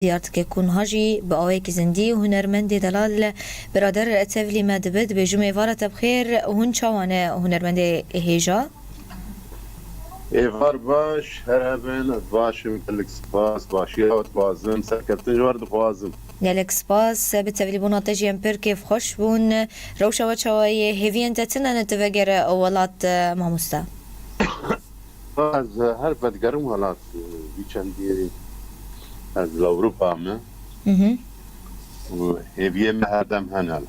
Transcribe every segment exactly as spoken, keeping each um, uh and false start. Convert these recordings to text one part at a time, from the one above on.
diyar dike ku niha jî bi awayekî zindî hunermendê delal birader tevlî me dibe. Dibêjim êvara te bi xêr, hûn çawa ne hunermendê hêja? Êvar baş, her hebin, ez baş im, gelek spas, başiya we dixwazim, serkeftin ji we re dixwazim. Gelek spas, bi tevlîbûna te jî em pir kêfxweş bûn. Rewşa we çawa ye? Hêviyên te tune ne tu vegere welat, mamoste? Ez her vedigerim welat, vî çendî ez li Ewropa me. Mhm. Û hêviyê me her dem hene.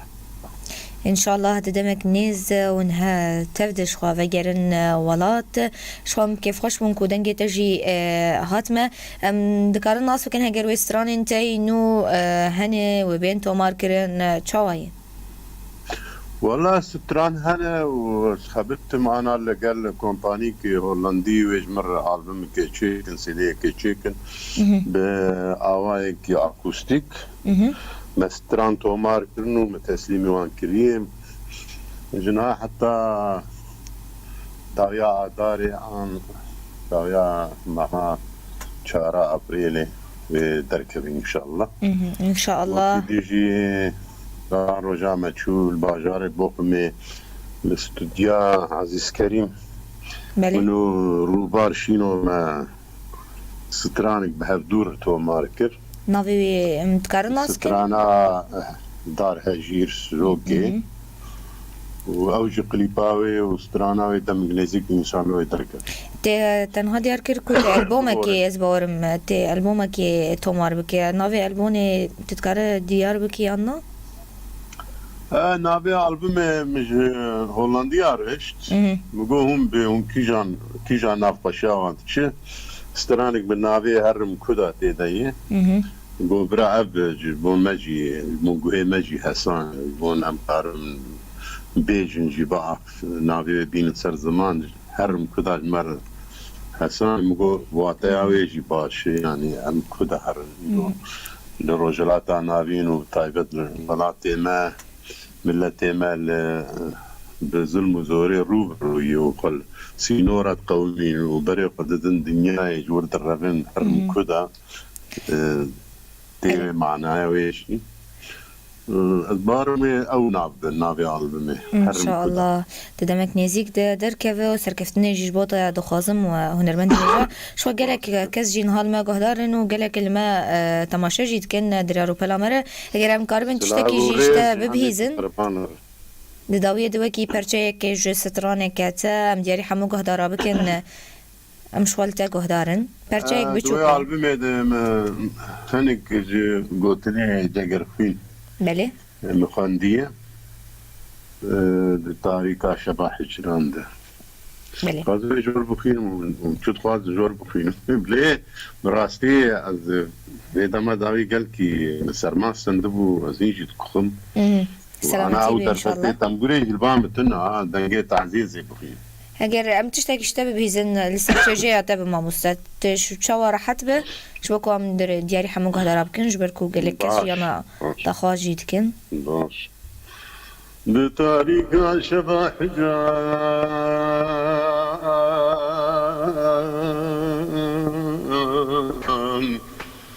Înşallah di demek nêz û niha tev de ji xwe vegerin, e, welat. Ji xwe em kêfxweş bûn ku dengê te jî, e, hat me. Em dikarin nas bikin heger wê stranên te yî nû, e, hene wê bên tomar kirin, e, çawa ye? Wela stran hene û ez xebittim ana li gel kompanîkê Hollandî wê ji min re albumekê çêkin, C D'yekê çêkin. Mhm. Bi awayekî akustîk. Mhm. Me stran tomar kirin û me teslîmî wan kiriye. Ji niha heta dawiya Adarê an dawiya meha çara Aprêlê wê derkevin înşallah. Mhm, înşallah. Wekî dî jî roja me çû li bajarê Boxumê li studya Ezîz Kerîm. Belê. Min û Rûbar Şîno me stranek bi hevdû re tomar kir. Navê wê, em dikarin nas bikin? Strana, eh, Dar Hejîr Sirokê. Mhm. Û ew jî klîpa wê û strana wê demek nêzîk înşallah wê derket. Te tenha diyar kir ku te albomekê, ez bawerim, te albomekê tomar bike. Navê albonê tu dikare diyar bikî yan na? E, navê albumê min ji Hollandiya rişt. Mhm. Min got hûn bê hûn kîjan, kîjan navxweşiya wan diçe. Stranek bi navê Herim Kuda tê de ye. Mhm. Got bira ev ji bo me jî, ji bo guhê me jî hesan, ji bo em karin bêjin jî biaf, navê wê bînin ser ziman. Herim Kuda ji me re hesan. Min got wateya wê jî baş e, yanî em Kuda herin. Mhm. Li Rojhilata Navîn û taybet li welatê me, miletê me li, bi zulm û zorê rû bi rû ye û xwe li sînora diqewimînin û berê xwe didin dinyayê ji wir direvin herim Mhm. Kuda, e, tê wê manaya wê jî. E, ez barim wê ew nav bi navê albumê. Herim Kuda. Înşallah. Di demek nêzîk de derkeve û serkeftinê jî ji bo te dixwazim we hunermendê hêja. Ji xwe gelek kes jî niha li me guhdar in û gelek li me, e, temaşe jî dikin, e, diryar û pela me re. Eger em karibin tiştekî jî ji te bibihîzin, di dawiyê de wekî perçeyek ji straneke te, em diyarî hemû guhdara bikin, em ji xwe li te guhdar in. Perçeyek Di wê biçûk e. albumê de me hinek ji gotinê Cegerxwîn Belê. me xwendiye. E, di tarîka şeva hicran de. Belê. Xwazim ji wir bixwînim û, û çi dixwaz ji wir bixwînim. Lê bi rastî ez vê dema dawî gelkî serma stendibû, ez hîn jî dikuxim. Mhm. Û ana Selametî ew be derfetê înşallah. Tembûrê jî li ba min tune, ha, dengê taziyê zê bixwînim. Eger em tiştekî ji te bibihîzin, li ser çêjeya te bi mamoste, tu ji çawa rehet be, ji bo ku em dir-, diyarî hemû guhdara bikin, ji ber ku gelek kes Baş, yana baş. daxwaz jî dikin. Baş. Di tarîka şeva hicran,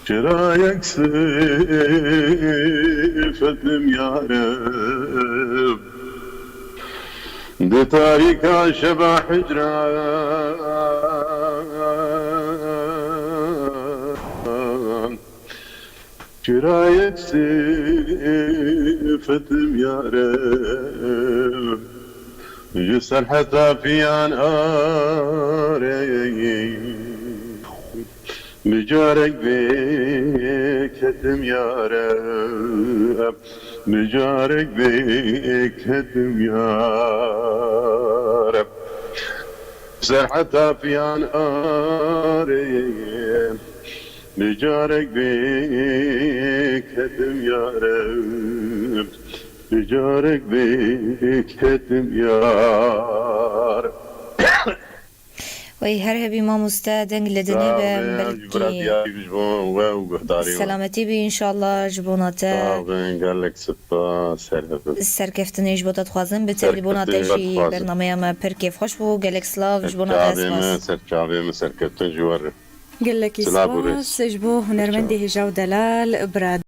çirayek sifetim ya Reb. Di tarîka şeva hicran, çirayek sifetim ya Reb, ji serheta piyan arê. Bi carek vê ketim ya Reb, bi carek vê ketim ya Reb. Serheta piyan arê. Bi carek bê ketim ya Reb, bi carek bê ketim ya Reb. Wey her hebî mamoste, deng li dinê be, em belkî. Selametî bî înşallah ji bona te. Sağ bin, gelek spas, her hebin. Serkeftinê ji bo te dixwazim, bi tevlîbûna te jî bernameya me pir kêfxweş bû, gelek silav ji bona te spas. Serçavê min, serkeftin ji we re. Gelekî Silav û rêz. Spas ji bo hunermendê hêja û delal bira.